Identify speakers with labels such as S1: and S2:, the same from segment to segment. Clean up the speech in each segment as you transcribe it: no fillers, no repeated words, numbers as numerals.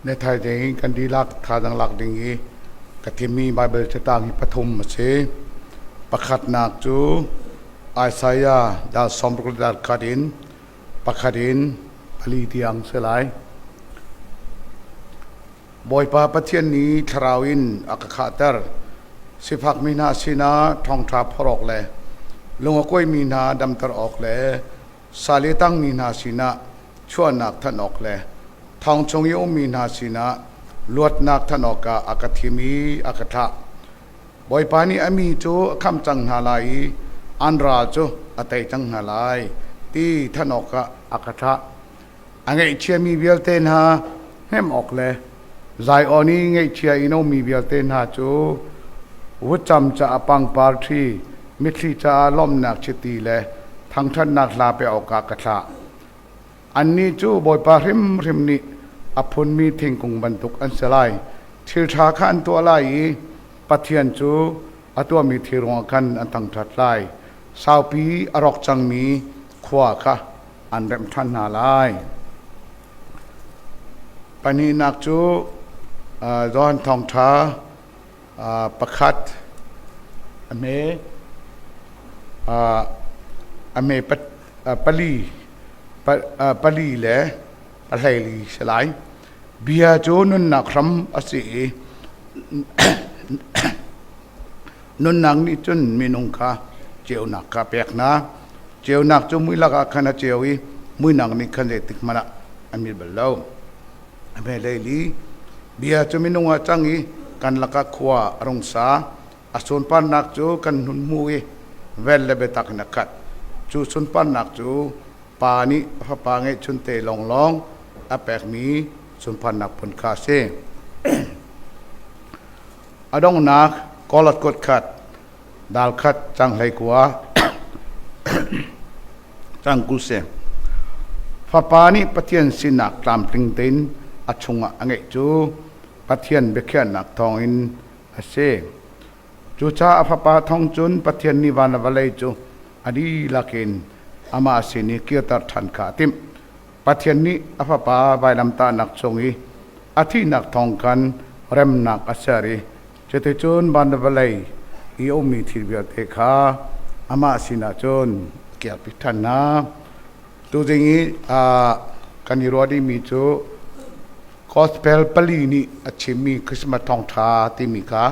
S1: Na thaizing kan dihlak thazaang lak ding i ka thimmi Baibal catang hi pathum a si. Pakhatnak cu Isaiah dal 60 le dal khat in pakhat in pali tiang si lai. Bawipa Pathian nih thlarau in a ka khahter. Sifakmi hna sinah ṭhawngṭha phorh awk le lung a kuaimi hna damter awk le sal i tangmi hna sinah chuahnak thanh awk le thong chung i ummi hna sinah luatnak thanh awkah a ka thim i a ka thlah. Bawipa nih a mi cu a khamh cang hna lai i an ral cu a tei cang hna lai ti thanh awkah a ka thlah. A ngaihchiami vialte hna hnemh awk le Zion i ngaihchia in a ummi vialte hna cu vutcam caah pangpar ṭhi, mitthli caah lawmhnak chiti le thangṭhatnak hla pe awkah ka thlah. Annih cu Bawipa hrimhrim nih a phunmi thingkung bantuk an si lai. Thil ṭha kha an tuah lai i Pathian cu a tuahmi thil ruangah khan an thangṭhat lai. Saupi a rawk cangmi khua kha an remh ṭhan hna lai. Pahnihnak cu Johan Thawngṭha pakhat a hme pali pali le pahleili si lai. Bia cu nunnak hram a si i nunnak nih cun minung kha ceunak kha a pek hna. Ceunak cu mui lakah khan a ceu i muinak nih khan zeitik hmanh ah a mit bal lo. A hmeilei li bia cu minung ah cang i kan lakah khua a rung sa. A sunparnak cu kan hun hmu i vel le biatak in a khat. Cu sunparnak cu pa nih a fapa ngeihchunte lawnglawng a pekmi sunparnak phun kha a si. A donghnak Kolat kut khat dal khat cang 19 cang 20 si. Fapa nih Pathian sinak tlamtling tein a chungah a ngeih cu Pathian biakhiahnak thawngin a si. Cucaah a Fapa thawng cun Pathian nih van le vawlei cu a dihlak in amah sin i kirter ṭhan kha a timh. Pathian nih a Fapa vailamtahnak cung i a thihnak thawng khan remnak a ser i cuticun van le vawlei i a ummi thil vialte kha amah sinah cun a kirpi ṭhan hna. Tuzing i kan i ruah dingmi cu Gospel pali nih a chimmi Christmas thawngṭha timi kha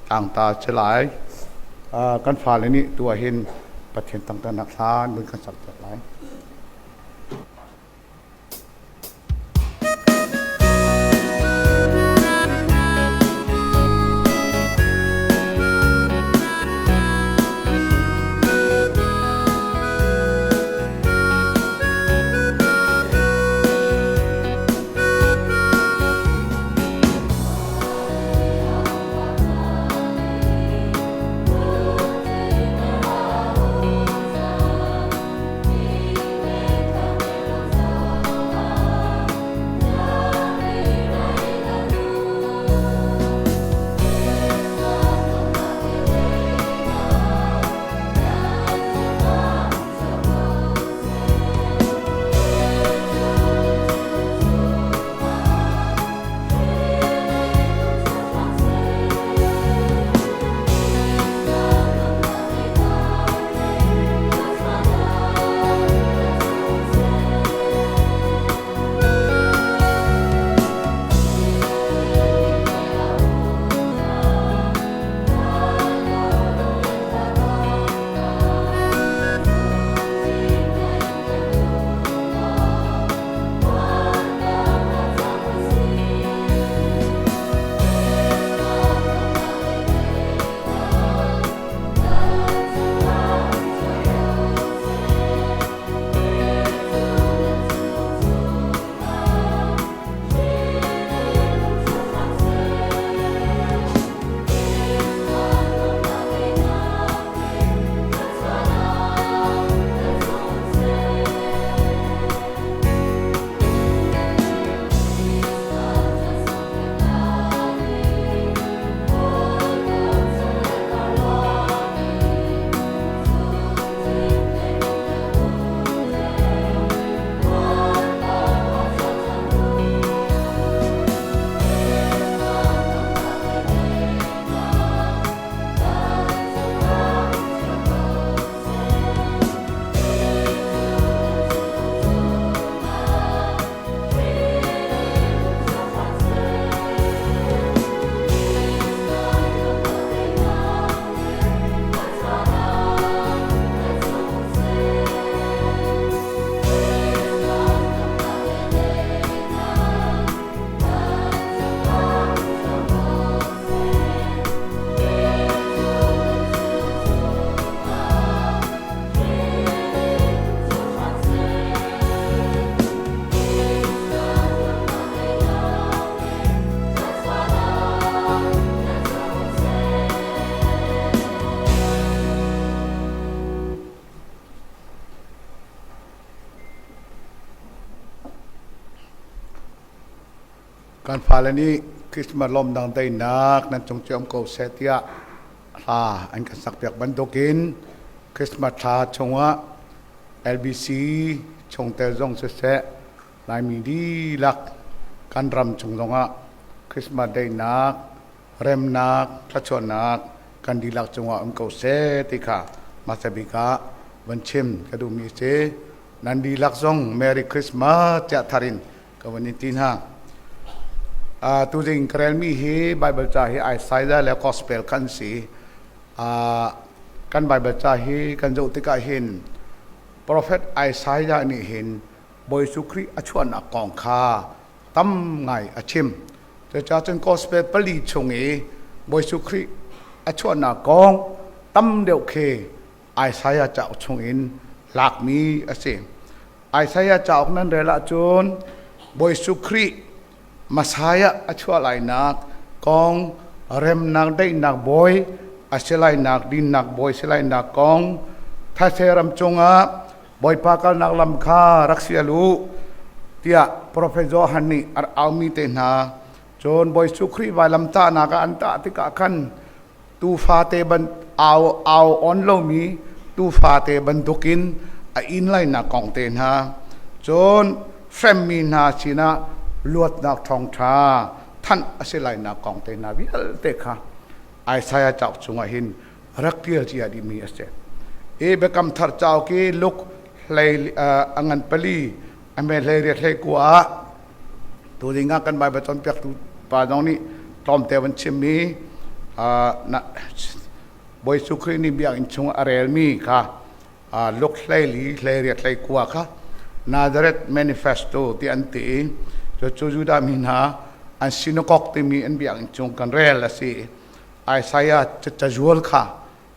S1: tlangta a si lai. Kan fale nih tu ahhin Pathian thangṭhatnak hla an vun kan sakpiak lai. Kan fale nih Christmas lawmdang daihnak nan cung cio um ko seh tiah hla an kan sakpiak bantukin Christmas thla chungah LBC chungtel zong siseh Laimi dihlak kan ram chung zongah Christmas daihnak, remnak, thluachuahnak kan dihlak cungah um ko seh ti kha hmasa bik ah van chim ka duhmi a si. Nan dihlak zong Merry Christmas tiah thar in ka van in ti hna. Tuzing ka relmi hi Bible ca hi Isaiah le Gospel kan si. Kan Bible ca hi kan zoh tikah hin Prophet Isaiah nih hin Bawi Jesuh Khrih a chuahnak kong kha tam ngai a chim. Cucaah cun Gospel pali chung i Bawi Jesuh Khrih a chuahnak kong tam deuh khi Isaiah cauk chungin lakmi a si. Isaiah cauk nan rel ahcun Bawi Jesuh Khrih Messiah a chuah lainak kong, remnak daihnak bawi a si lainak, dinnak bawi si lainak kong, thase ram cungah Bawipa kalnak lam kha rak sial u tiah profet Johan nih a aumi te hna. Cun Bawi Jesuh Khrih vailamtahnak ah an tah tikah khan tuufa te ban au au on lomi tuufa te bantukin a in lainak kong te hna cun hremmi hna sinah luatnak ṭhawngṭha thanh a si lainak kong te hna vialte kha Isaiah cauk chungah hin rak ṭial cia dihmi a si. I Biakam Thar cauk i Luke hlei a ngan pali a me hlei riat hlei kua ah Tuzing ah kan Baibal cawnpiaktu pa zong nih tlawmte van chimmi Bawi Jesuh Khrih nih biakinn chung a relmi kha Luke 14 hlei riat hlei kua kha Nazareth Manifesto ti an ti i cucu Judah mi hna an synagogue timi an biakinn chung kan rel a si. Isaiah cazual kha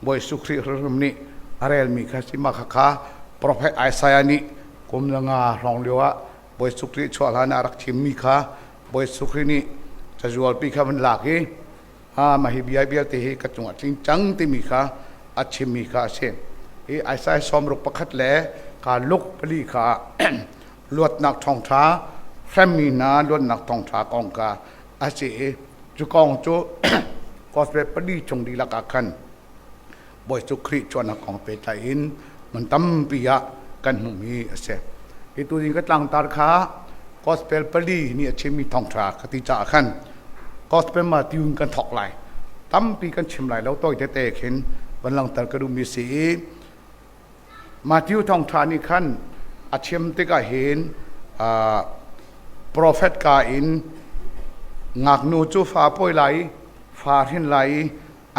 S1: Bawi Jesuh Khrih hrimhrim nih a relmi kha si mah kha Prophet Isaiah nih kum nga hrawng lio ah Bawi Jesuh Khrih chuah hlan ah a rak thimmi kha Bawi Jesuh Khrih nih cazualpi kha van lak i mah hi bia vialte hi ka cungah tling cang timi kha a chimmi kha a si. Hi Isaiah 61 le ka Luke pali kha luatnak thawngṭha hremmi hna luatnak thawngṭha kong kha a si i cu kong cu Gospel pali chung dihlak ah khan Bawi cu Khrih chuahnak kong pehtlai in hmun tampi ah kan hmuhmi a si. Hi tuzing ka tlangtar kha Gospel pali nih a chimmi thawngṭha ka ti caah khan Gospel Matthew in kan thawk lai. Tampi kan chim lai lo tawi tete khin van langhter ka duhmi si i Matthew thawngṭha nih khan a chim tikah hin profet ka in ngaknu cu fa pawi lai i fa hrin lai i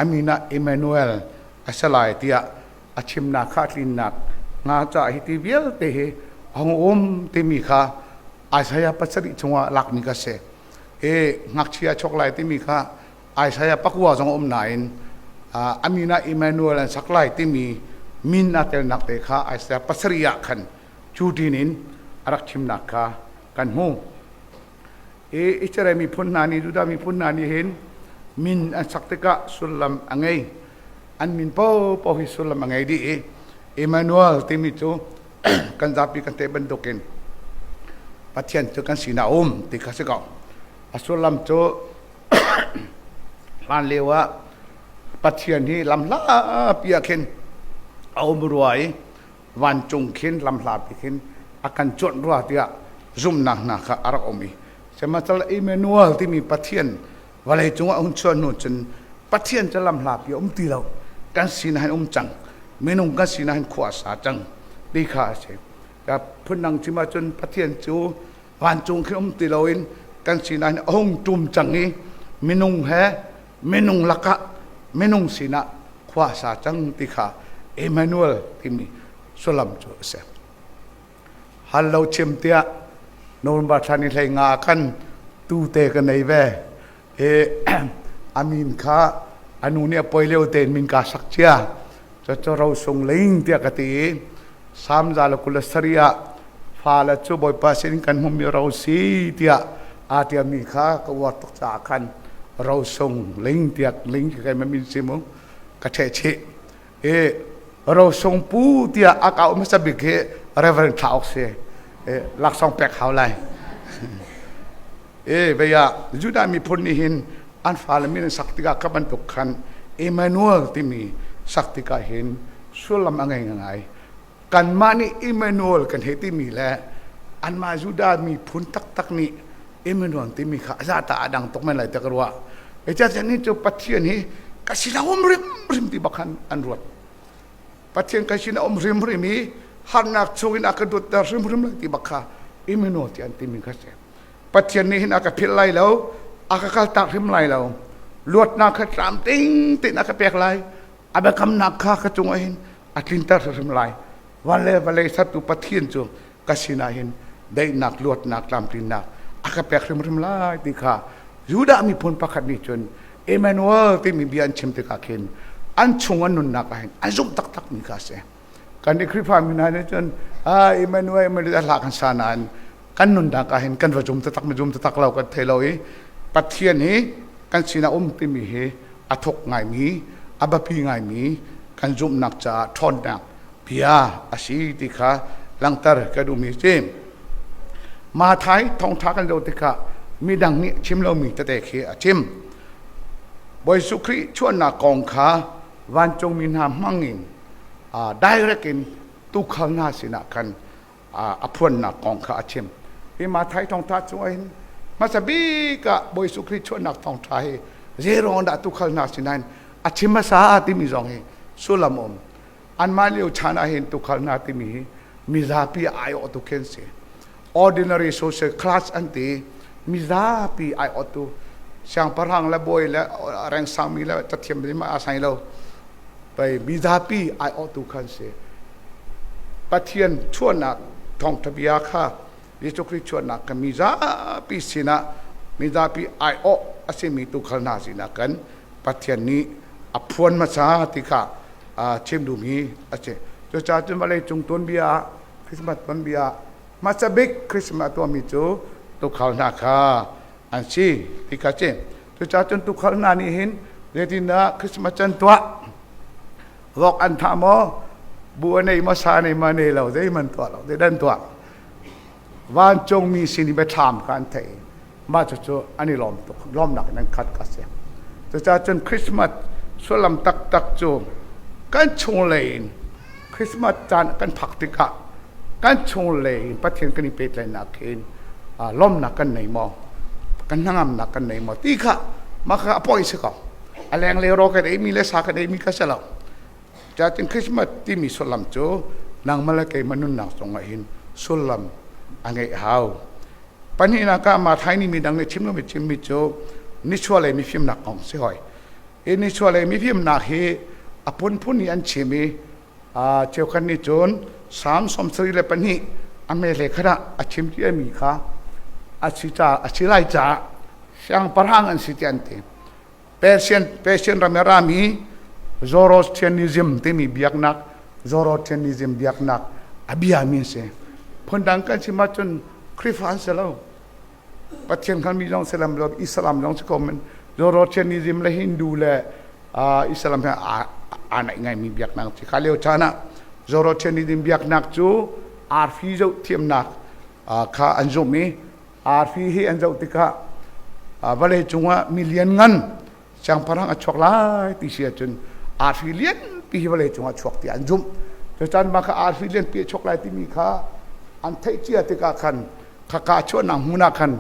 S1: a min ah Emmanuel a si lai tiah a chimnak kha a tlinnak hnga caah hi ti vialte hi a hung um timi kha Isaiah pasarih chungah lakmi ka si. I ngakchia chuak lai timi kha Isaiah pakua zong a um nain a min ah Emmanuel an sak lai timi min aa telnak te kha Isaiah pasarih ah khan cu tin in a rak chimnak kha kan hmu. I Israel miphun hna nih Judah miphun hna nih hin min an sak tikah sullam a ngei. An min paohpaoh hi sullam a ngei dih i Emmanuel timi cu kan zapi kan te bantukin Pathian cu kan sinah a um ti kha si ko. A sullam cu hlan lio ah Pathian hi lamhlapi ah khin a um rua i vancung khin lamhlapi khin a kan cuanh rua tiah zumhnak hna kha a rak um i sihmanhsehlaw Emmanuel timi Pathian vawlei cungah a hun chuah hnu cun Pathian cu lamhlapi a um ti lo kan sinah hin um cang minung kan sinah hin khua a sa cang ti kha a si phundang chim ahcun Pathian cu vancung khi um ti loin kan sinah hin a hung ṭum cang i minung he minung lakah minung sinah khua a sa cang ti kha Emmanuel timi sullam cu a si. Hal lo chim tiah November thla ni hlei nga ah khan tute ka nei ve. I a min kha a nu nih a poi lio tein min kaa sak cia. Cucu rosung ling tiah ka ti i Salm 127 ah fale cu Bawipa sin kan hmuhmi ro si tiah aa tialmi kha ka uar tuk caah khan rosung ling tiah ling khi keimah min si mu ka ṭheh chih. I rosung pu tiah a ka um hmasa bik hi Reverend Thla Awk si. Laksawng pek hau lai. E vei ah Judah miphun nih hin an fale min an sak tikah kha bantuk khan Emmanuel timi sak tikah hin sullam a ngei ngai. Kanmah nih Emmanuel kan hei timi le anmah Judah miphun taktak nih Emmanuel timi kha a zata a dang tuk men lai ti ka ruah. Zeicahtiah ni cu Pathian hi ka sinah um hrimhrim ti bak khan an ruat. Pathian kan sinah um hrimhrim i harnak chungin a ka dawtter hrimhrim lai ti bak kha Emmanuel ti an timi kha si. Pathian nih hin a ka philh lai lo, a ka kaltak hrim lai lo. Luatnak kha tlamtling tein a ka pek lai. A biakamnak kha ka cungah hin a tlinter hrimhrim lai. Van le vawlei sertu Pathian cu ka sinah hin daihnak, luatnak, tlamtlinnak a ka pek hrimhrim lai ti kha Judah miphun pakhat nih cun Emmanuel timi bia an chim tikah khin an chung an nunnak ah hin an zumh taktakmi kha a si. Kan i Khrihfa mi hna nih cun ah Emmanuel Emmanuel hla kan sa nain kan nunnak ah hin kan va zum taktak mi zum taktak lo kan thei lo i Pathian hi kan sinah um timi hi a thuk ngaimi a biapi ngaimi kan zumhnak caah ṭhawnnak bia a si ti kha langhter ka duhmi si. Mathai thawngṭha kan zoh tikah midang nih chim lomi tete khi a chim. Bawi Jesuh Khrih chuahnak kong kha vancungmi hna hmangin direct in tuukhal hna sinah khan a phuannak kong kha a chim. Hi Mathai thawngṭha chungah hin hmasa bik ah Bawi Jesuh Khrih chuahnak thawngṭha hi zeiruang dah tuukhal hna sinain a chim hmasa timi zong hi sullam um. Anmah lio chan ah hin tuukhal hna timi hi mizapi aiawhtu khi an si. Ordinary social class an ti. Mizapi aiawhtu siangpahrang le bawi le rengsangmi le cathiam mi a sai lo. Pei mizapi aiawhtu kha an si. Pathian chuahnak thawngṭha bia kha Jesuh Khrih chuahnak kha mizapi sinah mizapi aiawh a simi tuukhal hna sinah kan Pathian nih a phuan hmasa ti kha chim duhmi a si. Cucaah cun vawleicung tuanbia ah Christmas tuanbia ah hmasa bik Christmas a tuahmi cu tuukhal hna kha an si ti kha si. Cucaah cun tuukhal hna nih hin zeitindah Christmas can tuah vok an thah maw bu a nei maw sa nei maw nei lo zeihmanh tuah lo zeidah an tuah vancungmi sin i biathlam kha an theih mah cucu an i lawm tuk lawmnak in an khat ka si cucaah cun Christmas sullam taktak cu kan chunglei in Christmas caan kan phak tikah kan chunglei in Pathian kan i pehtlaihnak hin lawmnak kan nei maw kan hnangamnak kan nei maw ti kha mah kha a poi si ko a lenglei raw kan eimi le sa kan eimi kha si lo Cutin Christmas timi sullam cu nangmah le keimah nunnak cungah hin sullam a ngeih hau. Pahnihnak ah Mathai nih midang nih chim lomi chimmi cu nichuahlei mifimnak kong si hoi. Hi nichuahlei mifimnak hi a phunphun i an chim i cheukhat nih cun Salm 72 a hmehle khat ah a chim ciami kha a si ca a si lai caah siangpahrang an si tiah an ti. Persian, Persian ram i rami Zoroastrianism timi biaknak Zoroastrianism biaknak a biami an si. Phundang kan chim ahcun Khrihfa an si lo. Pathian hngalmi zong si lo, Islam zong si ko men. Zoroastrianism le Hindu le Islam he aa naih ngaimi biaknak si. Kha lio caan ah Zoroastrianism biaknak cu arfi zoh thiamnak kha an zumh i Arfi hi an zoh tikah vawlei cungah mi lianngan siangpahrang a chuak lai ti si ahcun arfi lianpi hi vawlei cungah chuak tiah an zumh. Cucan mah kha arfi lianpi a chuak lai timi kha an theih cia tikah khan khaka chuahnak hmun ah khan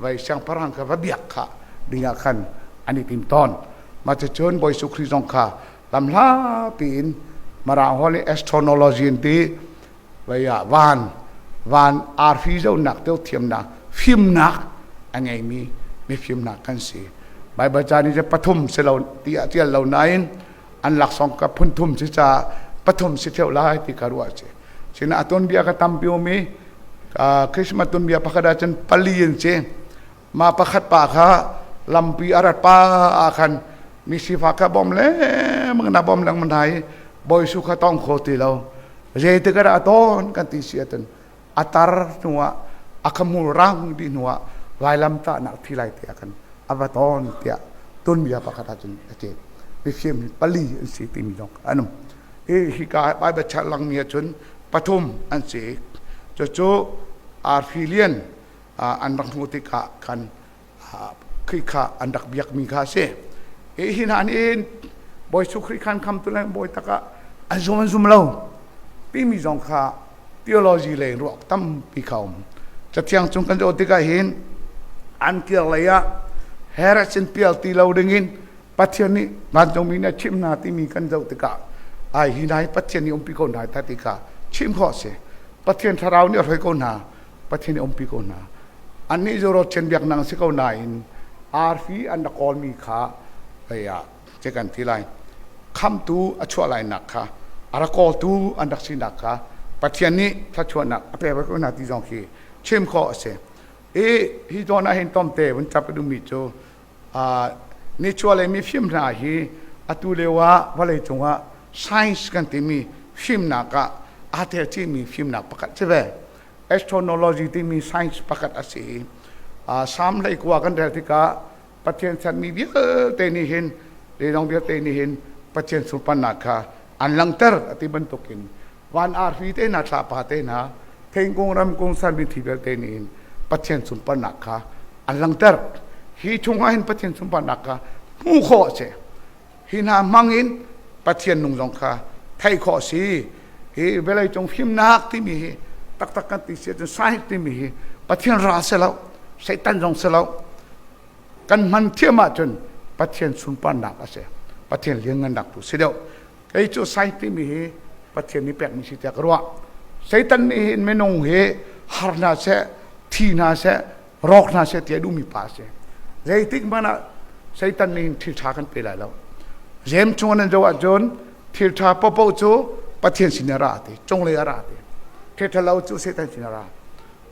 S1: vai siangpahrang kha va biak kha dingah khan an i tim tawn. Mah cucun Bawi Jesuh Khrih zong kha lamhla piin Mirang holh i astronology an ti vei ah van van arfi zohnak teo thiamnak fimnak a ngeimi mifimnak kan si Baibal ca nih pathum si lo ti ah tial lo nain an laksawng ka phun thum si ca pathum si theu lai ti ka ruah si sina a tuanbia ka tampi um i Christmas tuanbia pakhat ah cun pali in si Mah pakhat pa kha lampi a rat pa ah khan mi sifak kha bawm lengmang na bawm lengmang hna i Bawi Jesuh kha tong kho ti lo. Zeitik ah dah a tawn kan ti si ahcun a tar hnuah a khamul rang dih hnuah vailam tahnak thi lai te ah khan a va tawn tiah tuanbia pakhat ahcun a ti. Mifim hi pali an si timi zong an um. Hi hika Baibal chan langmi ahcun pathum an si. Cucu arfi lian. an rak hmuh tikah khan Khrih kha an rak biakmi kha a si. Hi hi hna nih Bawi Jesuh Khrih khan khamtu le Bawi tak ah an zum an zum lo timi zong kha theology lei ruak tampi kha um. Cathiang cung kan zoh tikah hin an kir lei ah Herod sin pial ti lo dingin Pathian nih vancungmi nih a chimh hna timi kan zoh tikah ai hi hna hi Pathian nih umpi ko hna ta ti kha chim khawh a si. Pathian thlarau nih a hruai ko hna. Pathian nih umpi ko hna. Annih cu rochan biaknak si ko nain arfi an rak kawlmi kha hei ah ce kan ti lai. Khamtu a chuah lainak kha a rak kawltu an rak sinak kha Pathian nih thluachuahnak a pek ko hna ti zong khi chim khawh a si. I hi zawn ah hin tomte vun chap ka duhmi cu nichuahlei mifim hna hi atu lio ah vawlei cungah science kan timi fimnak ah aa tel chihmi fimnak pakhat si ve. Astronology timi science pakhat a si i Salm 19 kan rel tikah Pathian sermi vialte nih hin leidong vialte nih hin Pathian sunparnak kha an langhter a ti bantukin van arfi te hna thlapa te hna thingkung ramkung sermi thil vialte nih hin Pathian sunparnak kha an langhter. Hi chungah hin Pathian sunparnak kha hmuh khawh a si. Hi hna hmang in Pathian nung zong kha theih khawh a si. Hi vawleicung fimnak timi hi taktak kan ti si ahcun science timi hi Pathian ral si lo, Satan zong si lo. Kan hman thiam ahcun Pathian sunparnak a si. Pathian lianngannak tu si deuh. Kei cu science timi hi Pathian nih pekmi si tiah ka ruah. Satan nih hin minung hi har hna seh, thi hna seh, rawk hna seh ti a duhmi pa a si. Zeitik hmanh ah Satan nih hin thil ṭha kan pe lai lo. Jeim chung nan zoh ahcun thil ṭha paohpaoh cu Pathian sin a ra ti, cunglei a ra ti. Thil ṭhalo cu Satan sin a ra.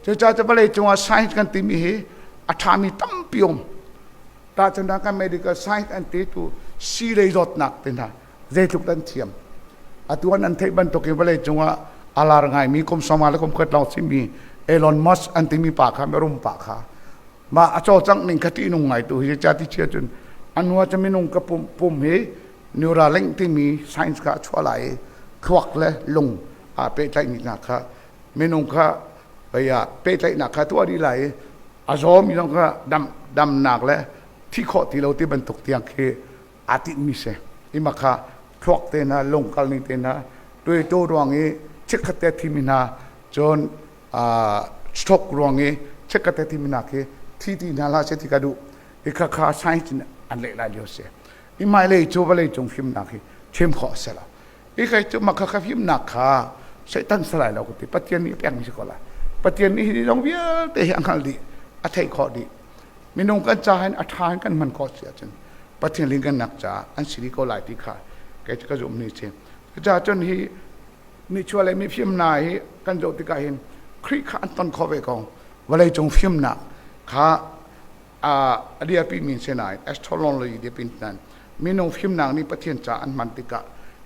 S1: Cucaah cu vawlei cungah science kan timi hi a ṭhami tampi um. Tahchunhnak kan medical science an ti tu sii lei zawtnak te hna zeitluk an thiam. Atu an theih bantukin vawlei cungah a lar ngaimi kum sawma le kum khat lawng simi Elon Musk an timi pa kha mirum pa kha mah a cawlcangh ning kha ṭihnung ngai tu hi ca ti chia cun a hnu ah cun minung ka pum pum hi Neuralink timi science kha a chuah lai i thluak le lung aa pehtlaihmi hna kha minung kha vei ah pehtlaihnak kha tuah dih lai i a zawmi zong kha dam damnak le thi khawh ti lo ti bantuk tiang khi aa tinhmi si. Ima kha thluak te hna, lungkal ning te hna, tuaito ruang i chikkhat te thimi hna, cun stroke ruang i chikkhat te thimi hna khi thi ti hna hlah seh ti ka duh. Hi kha kha science in an leh lai lio si. I hmailei cu vawlei cung fimnak hi chim khawh a si lo. Hi kai cu mah kha fimnak kha Satan si lai lo ka ti. Pathian nih a pekmi si ko lai. Pathian nih hi zong vialte hi a hngalh dih, a theih khawh dih. Minung kan ca hin a ṭha in kan hman khawh si ahcun Pathian lianngannak caah an si dih ko lai ti kha kei cu ka zumhmi a si. Cucaah cun hi nichuah le mifim hna hi kan zoh tikah hin Khrih kha an ton khawh ve ko. Vawleicung fimnak kha a dirpimi si nain astrology dirpi nain minung fimnak nih Pathian ca an hman tikah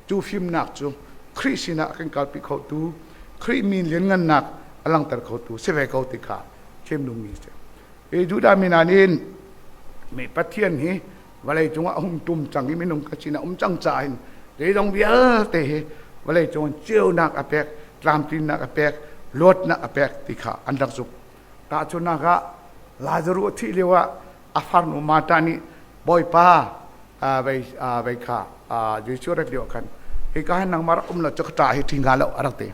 S1: cu fimnak cu Khrih sinah a kan kalpi khotu Khrih min lianngannak a langhter khotu si ve ko ti kha chim duhmi a si. Hi Judah mi hna nih mi Pathian hi vawlei cungah a hung tum cang i minung ka sinah um cang caah hin zeizong vialte hi vawlei cung ceunak a pek, tlamtlinnak a pek, luatnak a pek ti kha an rak zumh. Tahchunhnak ah Lazaruh a thih lioah a farnu Martha nih Bawipa vei vei kha Jesuh rat lio khan hika hin nangmah rak um lo cu ka ṭa hi ṭhi hnga lo a rak ti.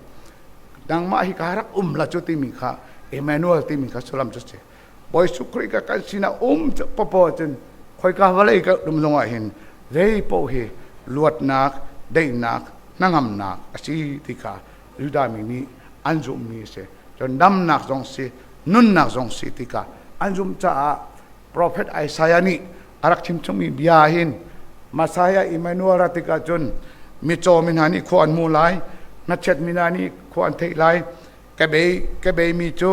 S1: Nangmah hika rak um la cu timi kha Emmanuel timi kha sullam cu si. Bawi Jesuh Khrih ka kan sinah um papaw cun khoika vawlei ka um zongah hin zei paoh hi luatnak, daihnak, hnangamnak a si ti kha Judah mi nih an zumhmi a si. Cun damnak zong si, nunnak zong si ti kha an zumh caah Profet Isaiah nih a rak chimchungmi bia hin Messiah Emmanuel ra tikah cun mitcaw mi hna nih khua an hmu lai, hnachet mi hna nih khua an theih lai, kebei kebei mi cu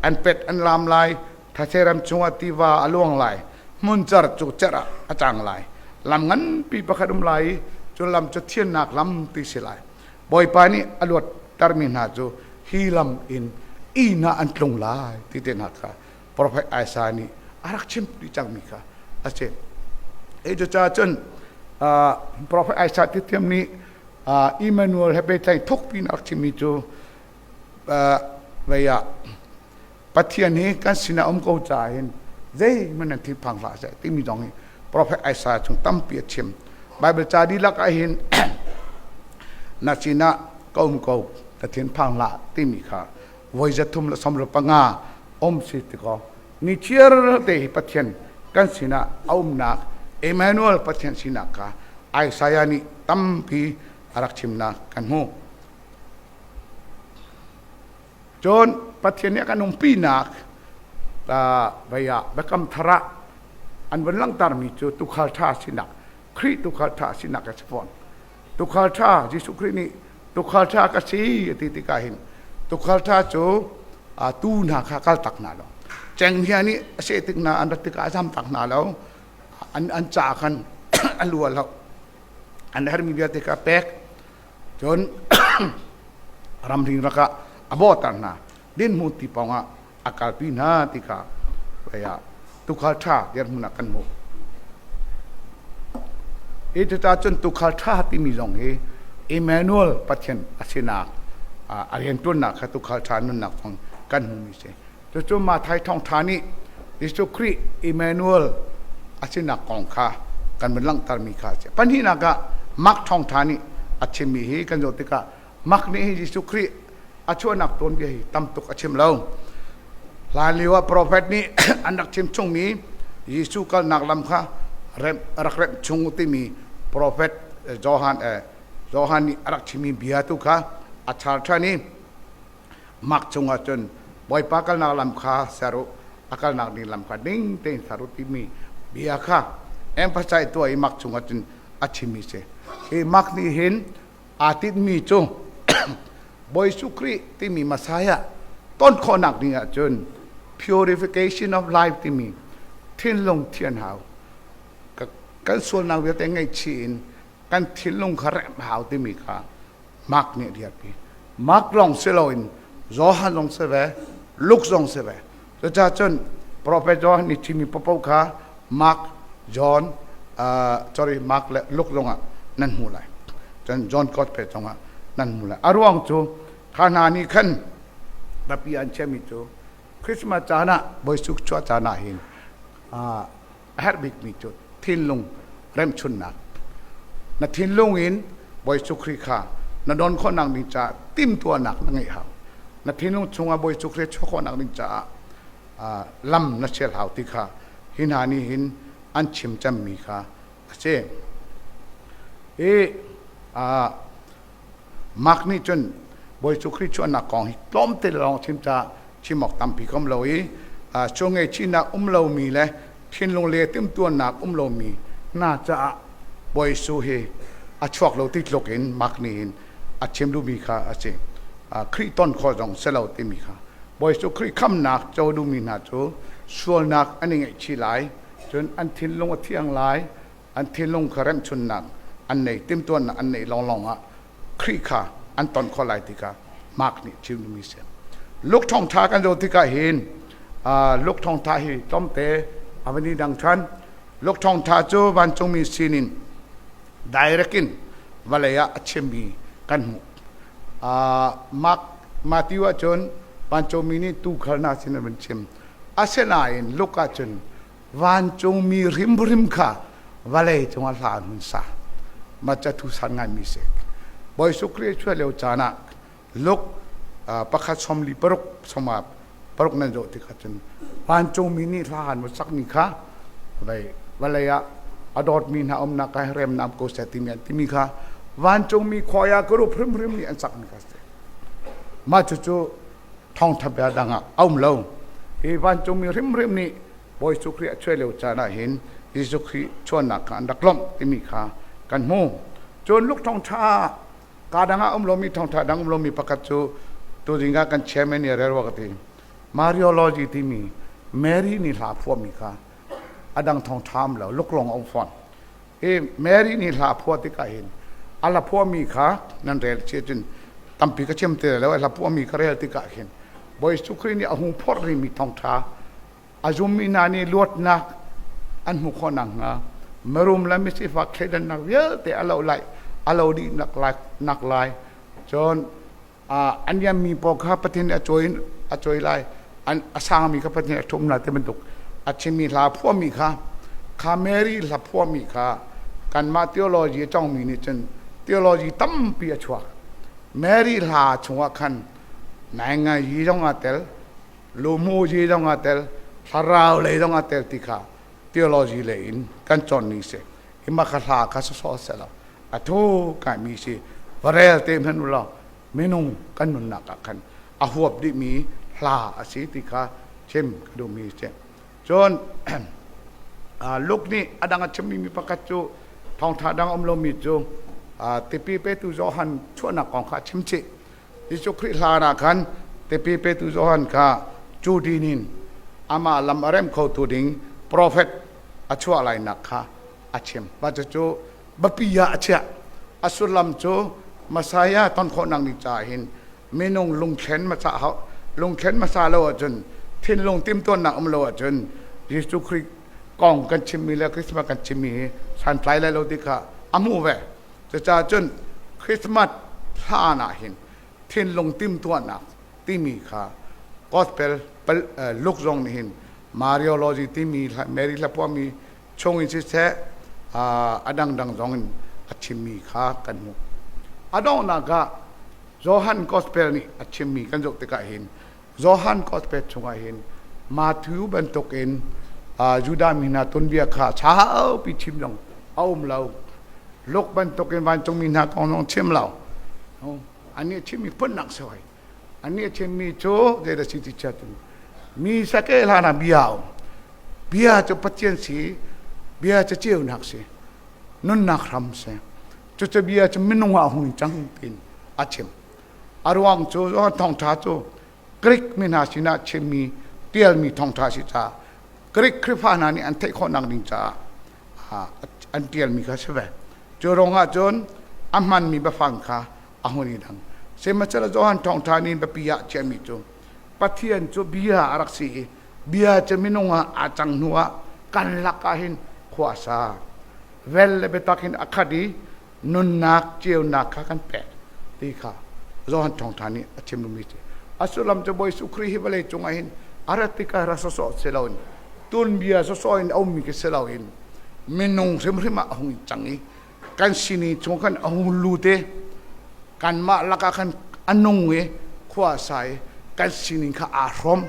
S1: an pet an lam lai, thase ram chungah tiva a luang lai, hmuncar cu cerh ah a cang lai, lam nganpi pakhat um lai i cu lam cu thiannak lam ti si lai. Bawipa nih a luattermi hna cu hi lam in inn ah an tlung lai ti te hna kha Profet Isaiah nih a rak chim dih cangmi kha a si. Hi cucaah cun Profet Isaiah ti thiam nih Emmanuel he pehtlaih thukpi in a rak chimmi cu vei ah. Pathian hi kan sinah um ko caah hin zeihmanh nan thinphang hlah seh timi zong hi Prophet Isaiah chung tampi a chim. Bible ca dihlak ah hin na sinah ka um ko na thinphang hlah timi kha voi 365 um si tikaw ni chiar te hi Pathian kan sinah a umnak Emmanuel Pathian sinak kha Isaiah nih tampi a rak chimnak kan hmuh. Cun Pathian nih a kan umpinak vei ah Biakam Thar ah an vun langhtermi cu tuukhal ṭha sinak, Khrih tuukhal ṭha sinak a si fawn. Tuukhal ṭha Jesuh Khrih nih tuukhal ṭha ka si a ti tikah hin tuukhal ṭha cu tuu hna kha kal tak hna lo. Cenghngia nih a seh tik hna an rat tikah a zam tak hna lo. An ca khan a lu a hloh. An herhmi vialte kha pek. Cun ramri rak ah a bawhter hna. Dinhmu ti pawng ah a kalpi hna ti kha ah tuukhal ṭha dirhmun ah kan hmuh. Hi cucaah cun tuukhal ṭha timi zong hi Emmanuel Pathian a sinak a rianṭuannak kha tuukhal ṭha nunnak zong kan hmuhmi si. Cucu Matthai thawngṭha nih Jesuh Khrih Emmanuel a sinak kong kha kan vun langhtermi kha a si. Pahnihnak ah Mark thawngṭha nih a chimmi hi kan zoh tikah Mark nih hi Jesuh Khrih a chuahnak tuanbia hi tam tuk a chim lo. Hlanlio ah profet nih an rak chim chungmi Jesuh kalnak lam kha remh, rak remh chung timi profet Johan, eh, Johan nih a rak chimmi bia tu kha a char ṭhan i Mark chungah cun Bawipa kalnak lam kha ser u, a kalnak ding lam kha ding tein ser u timi bia kha emphasize tuah i Mark chungah cun a chimmi si. Hi Mark nih hin aa tinhmi cu Bawi Jesuh Khrih timi Messiah ton khawhnak ding ahcun purification of life timi thinlung thian hau kan sualnak vialte ngaihchih in kan thinlung kha remh hau timi kha Mark nih a dirpi. Mark lawng si loin Johan zong si ve, Luke zong si ve. Cucaah cun Prophet Johan nih thimi paohpaoh kha Mark, John, sorry, Mark le Luke zongah nan hmuh lai. Cun John Gospel zongah nan hmuh lai. A ruang cu kha hna nih khan biapi an chiahmi cu Christmas caan ah Bawi chuah caan ah hin a herh bikmi cu thinlung remchunnak. Na thinlung in Bawi Jesuh Khrih kha na don khawhnak ding caah timhtuahnak na ngeih hau. Na thinlung chungah Bawi Jesuh Khrih chuah khawhnak ding caah lam na sial hau ti kha hi hna nih hin an chim cemmi kha a si. Hi Mark nih cun Bawi Jesuh Khrih chuahnak kong hi tlawmte lawng chim caah chim awk tampi ka um lo i cu ngaihchihnak um lomi le thinlung le timhtuannak um lomi hna caah Bawi Jesuh hi a chuak lo ti tluk in Mark nih hin a chim duhmi kha a si. Khrih ton khawh zong si lo timi kha. Bawi Jesuh Khrih khamnak co duhmi hna cu sualnak an i ngaihchih lai, cun an thinlung a thiang lai, an thinlung kha remhchunnak an nei, timhtuannak an neih lawnglawng ah Khrih kha an ton khawh lai ti kha Mark nih chim duhmi si. Luke thawngṭha kan zoh tikah hin Luke thawngṭha hi tlawmte a van i dang ṭhan. Luke thawngṭha cu vancungmi sinin direct in vawlei ah a chimmi kan hmuh. Mark Matthew ahcun vancungmi nih tuukhal hna sin an van chim. Asinain Luke ahcun vancungmi hrimhrim kha vawlei cungah hla an hun sa. Mah cu thu san ngaimi si. Bawi Jesuh Khrih chuah lio caan ah Luke pakhat 46 sawma paruk nan zoh tikah cun vancungmi nih hla an va sakmi kha vei vawlei ah a dawtmi hna umnak ah remnam ko seh timi an timi kha vancungmi choir group hrimhrim nih an sakmi kha si. Mah cucu thawngtha bia dang ah a um lo. Hi vancungmi hrimhrim nih Bawi Jesuh Khrih a chuah lio caan ah hin Jesuh Khrih chuannak kha an rak lawmh timi kha kan hmu. Cun Luke thawngtha kaa dang ah um lomi thawngtha dang um lomi pakhat cu tuzing ah kan chairman nih a rel ka ti. Mariology timi Mary nih hla phuahmi kha a dang thawngtha um lo Luke lawng a um fawn. Hi Mary nih hla phuah tikah hin a hla phuahmi kha nan rel cia cun tampi ka chim ti lo a hla phuahmi ka rel tikah hin Bawi Jesuh Khrih nih a hung phorh rihmi thawngṭha a zummi hna nih luatnak an hmuh khawh nakhnga mirum le misifak thleidannak vialte a lo lai a lo dih nak lai nak lai cun an riammi pawl kha Pathian nih a cawi a cawi lai. An a sangmi kha Pathian a ṭhum hna ti bantuk a chimmi hla phuahmi kha kha Mary hla phuahmi kha kanmah theology a cawngmi nih cun theology tampi a chuak. Mary hla chungah khan naingai zong aa tel, luhmu zong aa tel, thlarau lei zong aa tel ti kha theology lei in kan cawn ning si. Hi mah kha hla kha sawsawh seh law a thu kaimi si. Va rel te hmanh u law minung kan nunnak ah khan a huap dihmi hla a si ti kha chim ka duhmi a si. Cun Luke nih a dang a chimmi mi pakhat cu thawngṭha dang a um lomi cu tipil petu Johan chuahnak kong kha a chim chih. Jesuh Khrih hlan ah khan tipil petu Johan kha cu din in amah lam a rem khotu ding profet a chuah lainak kha a chim. Mah cucu biapi ah a chiah. A sullam cu Messiah ton khawhnak ni caah hin minung lungthlen hmasa hau lungthlen hmasa lo ahcun thinlung timtuannak um lo ahcun Jesuh Khrih kong kan chimmi le Christmas kan chimmi hi santlai lai lo ti kha a hmuh ve. Cucaah cun Christmas hlan ah hin thinlung timtuahnak timi kha gospel Luke zong nih hin Mariology timi Mary hlapuami chung in siseh a dangdang zong in a chimmi kha kan hmuh. A donghnak ah Johan Gospel nih a chimmi kan zoh tikah hin Johan Gospel chungah hin Matthew bantukin Judah mi hna tuanbia kha saupi chim zong a um lo. Luke bantukin vancungmi hna kong zong chim lo. Annih chimmi phundang si hoi. Annih chimmi cu zeidah si ti chia cun mi sake hlan ah bia a um. Bia cu Pathian si, bia cu ceunak si, nunnak hram si. Cucu bia cu minung ah a hung cang tiin a chim. A ruang cu thawngṭha cu Greek mi hna sinah chimmi ṭialmi thawngṭha si caah Greek Khrihfa hna nih an theih khawhnak ding caah an ṭialmi kha si ve. Cu ruangah cun a hmanmi biafang kha a hun i dang. Sihmanhsehlaw Johan thawngṭha nih biapi ah chiahmi cu Pathian cu bia a rak si i bia cu minung ah aa cang hnu ah kan lakah hin khua a sa. Vel le biatak in a khat i nunnak ceunak kha kan pek ti kha Johan thawngṭha nih a chim duhmi si. A sullam cu Bawi Jesuh Khrih hi vawlei cungah hin a rat tikah ra sawsawh si loin tuanbia sawsawh in a ummi khi si loin minung hrimhrim ah a hung cang i kan sining chung khan a hung lut i kanmah lakah khan a nung i khua a sa i kan sining kha aa hrawm.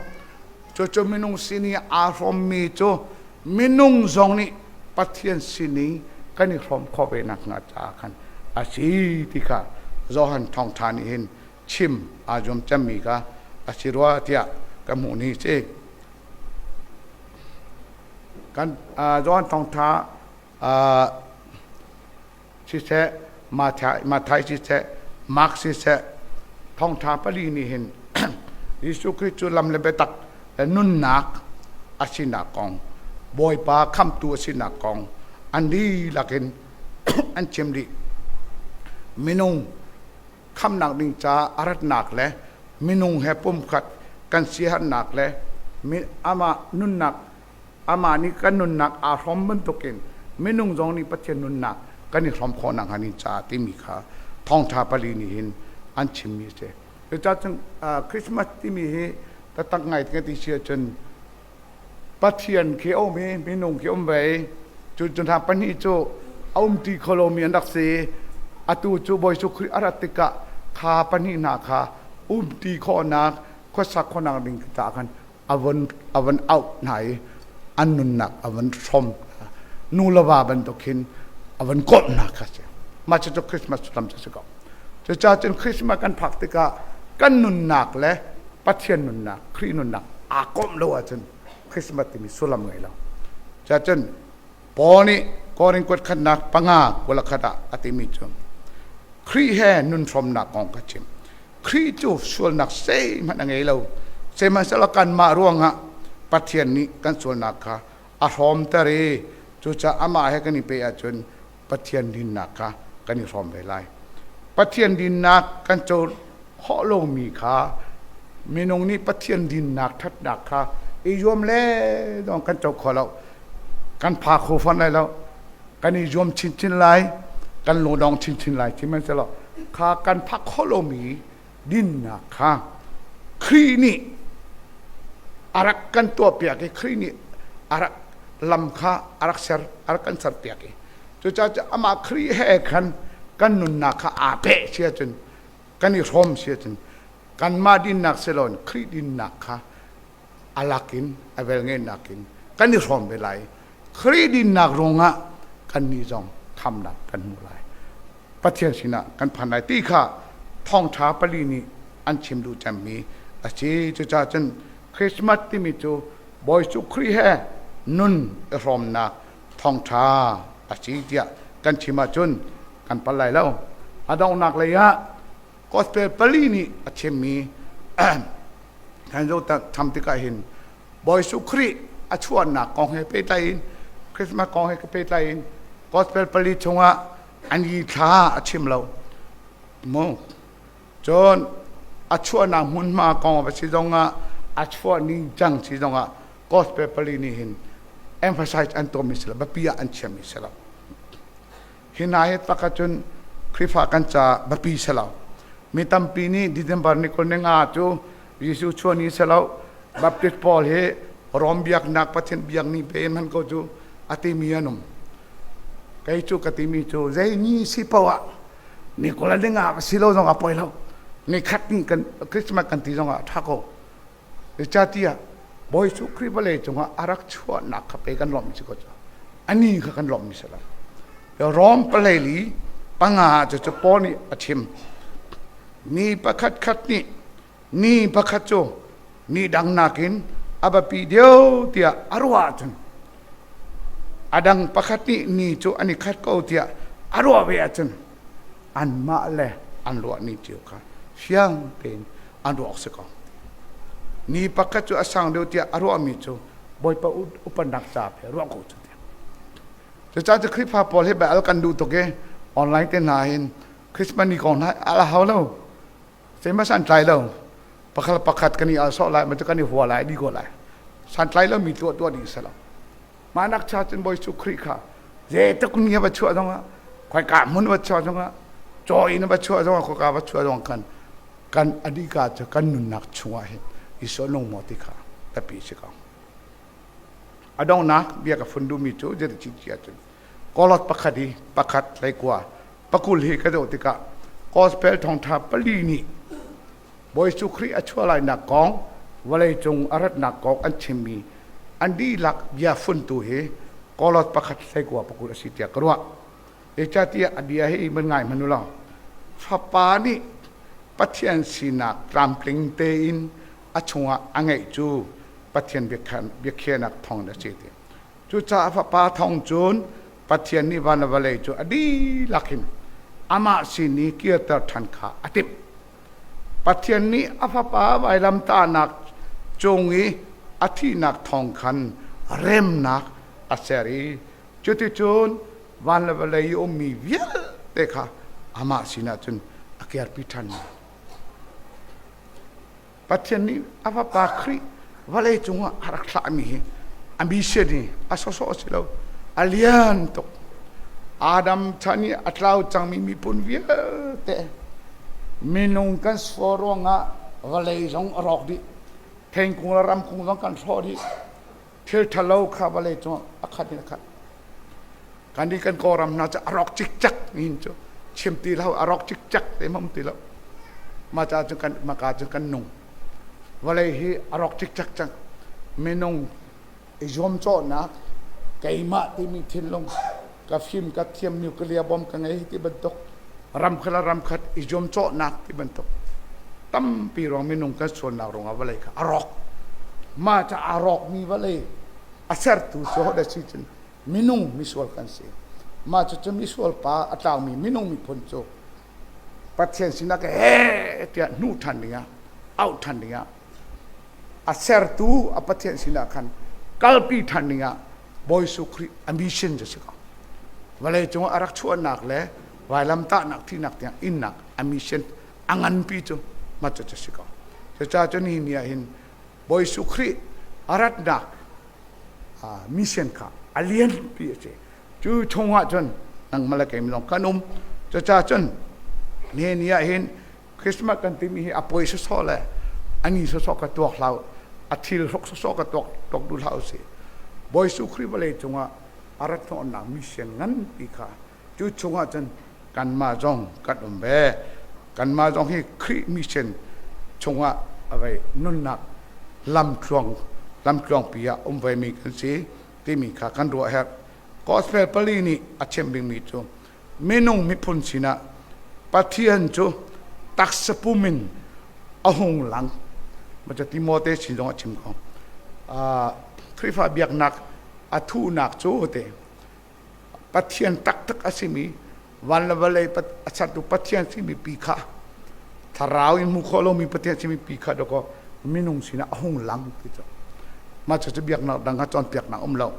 S1: Cucu minung sining aa hrawmmi cu minung zong nih Pathian sining kan i hrawm khawh ve nakhnga caah khan a si ti kha Johan Thawngṭha nih hin chim aa zuam cemmi kha a si rua tiah ka hmuh ni si. Kan Johan Thawngṭha siseh, Matthai siseh, Mark siseh, thawngṭha pali nih hin Jesuh Khrih cu lam le biatak le nunnak a sinak kong, Bawipa khamhtu a sinak kong an dihlak in an chim dih. Minung khamhnak ding ca a ratnak le minung he pumkhat kan siaherhnak le amah nunnak Amah nih kan nunnak aa hrawm bantukin minung zong nih Pathian nunnak kan i hrawm khawh nakhnga ding caah timi kha thawngṭha pali nih hin an chimmi a si. Cucaah cun Christmas timi hi taktak ngai ka ti si ahcun Pathian khi a um i minung khi um ve i cu cu hna pahnih cu a umṭi kho lomi an rak si i atu cu Bawi Jesuh Khrih a rat tikah kha pahnih hna kha umṭi khawhnak khuasak khawhnak ding caah khan a von a von auh hna i an nunnak a von hrawm hna nu le va bantuk khin a von komh hna kha si mah cucu Christmas lam cu si ko cucaah cun Christmas kan phak tikah kan nunnak le Pathian nunnak Khrih nunnak aa komh lo ahcun Christmas timi sullam ngei lo cuacun Paul nih Korin kuat khatnak panga kul khat ah a timi cu Khrih he nun hrawmnak kong ka chim Khrih cu sualnak zeihmanh a ngei lo. Sihmanhsehlaw kanmah ruangah Pathian nih kan sualnak kha a hrawmter i cucaah amah he kan i peh ahcun Pathian dinnak kha kan i hrawm ve lai. Pathian dinnak kan co khawh lomi kha minung nih Pathian dinnak ṭhatnak kha i zuam le dong kan co kho lo. Kan pha kho fawn lai lo. Kan i zuam chinchin lai, kan lungdong chinchin lai. Sihmanhsehlaw kha kan phak khawh lomi dinnak kha Khrih nih A rak kan tuahpiak i Khrih nih a rak lam kha a rak ser a rak kan serpiak i cucaah amah Khrih he khan kan nunnak kha aa peh si ahcun kan i hrawm si ahcun kanmah dinnak si loin Khrih dinnak kha a lakin a velngeihnak in kan i hrawm ve lai. Khrih dinnak ruangah kannih zong khamnak kan hmu lai. Pathian sinah kan phan lai ti kha thawngṭha pali nih an chim duh cemmi a si. Cucaah cun Christmas timi cu Bawi Jesuh Khrih he nun i hrawmnak thawngṭha a si tiah kan chim ahcun kan palh lai lo. A donghnak lei ah Gospel pali nih a chimmi kan zoh tham tikah hin Bawi Jesuh Khrih a chuahnak kong he pehtlai in Christmas kong he pehtlai in Gospel pali chungah an i thla a chim lo mu. Cun a chuahnak hmunhma kong a si zongah a chuah ning cang si zongah Gospel pali nih hin emphasize an tuahmi si lo, biapi ah an chiahmi si lo. Hi hna hi tak ahcun Khrihfa kan ca biapi si lo. Mi tampi nih December ni 25 cu Jesuh chuah ni si lo, Baptist pawl hi Rom biaknak Pathian biak ni pe in hman ko cu a timi an um. Kei cu ka timi cu zei ni si paoh ah ni kul le nga si lo zong ah poi lo. Ni khat ni kan Christmas kan ti zong ah ṭha ko. Zeicahtiah Bawi Jesuh Khrih vawlei cungah a rak chuahnak kha pe kan lawmhmi si ko cu. Ani kha kan lawmhmi si lo. Rom palei li panga cu cu Paul nih a chim. Mi pakhat khat nih ni pakhat cu ni dang nakin a biapi deuh tiah a ruah ahcun a dang pakhat nih ni cu an i khat ko tiah a ruah ve ahcun anmah le an ruah ni cio kha fiang tein an ruah awk si ko. Ni pakhat cu a sang deuh tiah a ruahmi cu Bawipa upannak ca pe ruah ko cu tiah. Cucaah cu Khrihfa pawl hi bia kan duh tuk i online te hna hin Christmas ni kong hna a hau lo. Zeihmanh santlai lo. Pakhat pakhat kan i al sawh lai, ma cu kan i hua lai, di ko lai. Santlai lo mi tuah tuah ding si lo. Mah nak cha cun Bawi Jesuh Khrih kha zeitluk ni va chuah zongah, khoika hmun va chuah zongah, caw in va chuah zongah, khoika va chuah zongah khan kan adika cu kan nunnak chungah hin Jesuh nung maw ti kha biapi si ko. A donghnak bia ka fun duhmi cu zeiti ci ahcun Kolot pakhat i pakhat hleikua pakul hi ka zoh tikah gospel thawngṭha pali nih Bawi Jesuh Khrih a chuah lainak kong vawleicung a ratnak kong an chimmi an dihlak bia funtu hi Kolot pakhat hleikua pakul a si tiah ka ruah. Zeicahtiah a bia hi man ngai hmanh u law Fapa nih Pathian sinak tlamtling tein a chungah a ngeih cu Pathian biakhiahnak thawng a si ti. Cucaah Fapa thawng cun Pathian nih van le vawlei cu a dihlak in amah sin i kirter ṭhan kha a timh. Pathian nih a Fapa vailamtahnak cung i a thihnak thawng khan remnak a ser i cuticun van le vawlei i ummi vialte kha amah sinah cun a kirpi ṭhan hna. Pathian nih a fapa Khrih vawlei cungah a rak thlahmi hi a mission hi a sawsawh a si lo a lian tuk Adam chan i a tlau cangmi miphun vialte minung kan sual ruangah vawlei zong a rawk dih thingkung le ramkung zong kan hrawh dih thil ṭhalo kha vawlei cungah a khat in a khat kan nih kan kawlram hna cu a rawk cikcek hin cu chim ti lo a rawk cikcek te um ti lo mah ca cu kan maka cu kan nung vawlei hi a rawk cikcek cang minung i zuamcawhnak keimah timi thinlung ka fim ka thiam nuclear bomb ka ngei ti bantuk ram khat le ram khat i zuamcawhnak ti bantuk tampi ruang minung kan sualnak ruangah vawlei kha a rawk mah ca a rawkmi vawlei a sertu cu hodah si cun minung misual kan si. Mah cucu misual pa a tlaumi minung miphun cu Pathian sinah ka he tiah hnuh ṭhan dingah auh ṭhan dingah a sertu a Pathian sinah khan kalpi ṭhan dingah Bawi Jesuh Khrih a mission cu si ko. Vawlei cung a rak chuahnak le vailamtahnak thihnak tiang innak a mission a nganpi cu mah cu si ko. Cucaah cun hi ni ah hin Bawi Jesuh Khrih a ratnak mission kha a lianpi a si. Cu chungah cun nangmah le keimah lawng kan um. Cucaah cun nihin ni ah hin Christmas kan timi hi a puai sawsawh le a ni sawsawh ka tuak hlah. A thil hrok sawsawh ka tuak tuak duh hlah usih. Bawi Jesuh Khrih vawlei cungah a rat hnawhnak mission nganpi kha cu chungah cun kanmah zong kan um ve. Kanmah zong hi Khrih mission chungah a vei nunnak lamtluang lamtluangpi ah um vemi kan si timi kha kan ruah herh. Gospel pali nih a chim bikmi cu minung miphun sinah Pathian cu taksa pum in a hung lang. Maca Timote sin zong a chim ko. Khrihfa biaknak a thuhnak cu te Pathian taktak a simi van le vawlei a sertu Pathian simi pi kha thlarau in hmuh khawh lomi Pathian simi pi kha dawkaw minung sinah a hung lang ti cu. Mah cu biaknak dang kha cawnpiaknak um lo.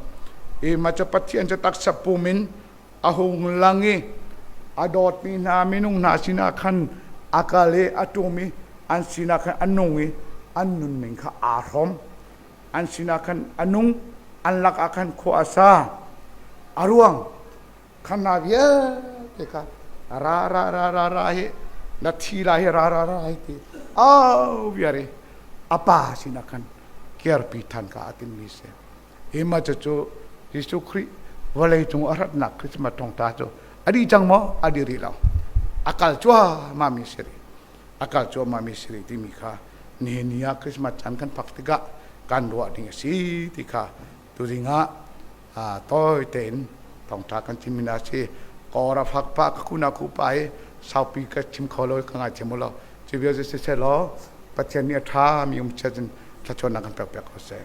S1: I mah cu Pathian cu taksa pum in a hung lang i a dawtmi hna minung hna sinah khan a kal i a ṭum i an sinah khan a nung i an nunning kha aa hrawm. An sinah khan a nung, an lakah khan khua a sa. A ruang kha hna vialte kha ra ra ra ra ra hi na thi lai hi ra ra ra hi ti au viar i a pa sinah khan kirpi ṭhan kha a timmi si. Hi ma cucu Jesuh Khrih vawlei cung a ratnak Christmas thawngṭha cu a dih cang maw? A dih rih lo. A kal cuahmah mi si rih. A kal cuahmah mi si rih timi kha nihin ni ah Christmas caan kan phak tikah kan ruah ding a si ti kha tuzing ah tawi tein thawngṭha kan chimmi hna a si. Kawr a fak pah, ka kun a khuh pah i saupi ka chim kho lo, ka ngaithiam u law. Cu vialte siseh law Pathian nih a ṭhami um chiat in thluachuahnak kan pek piak ko seh.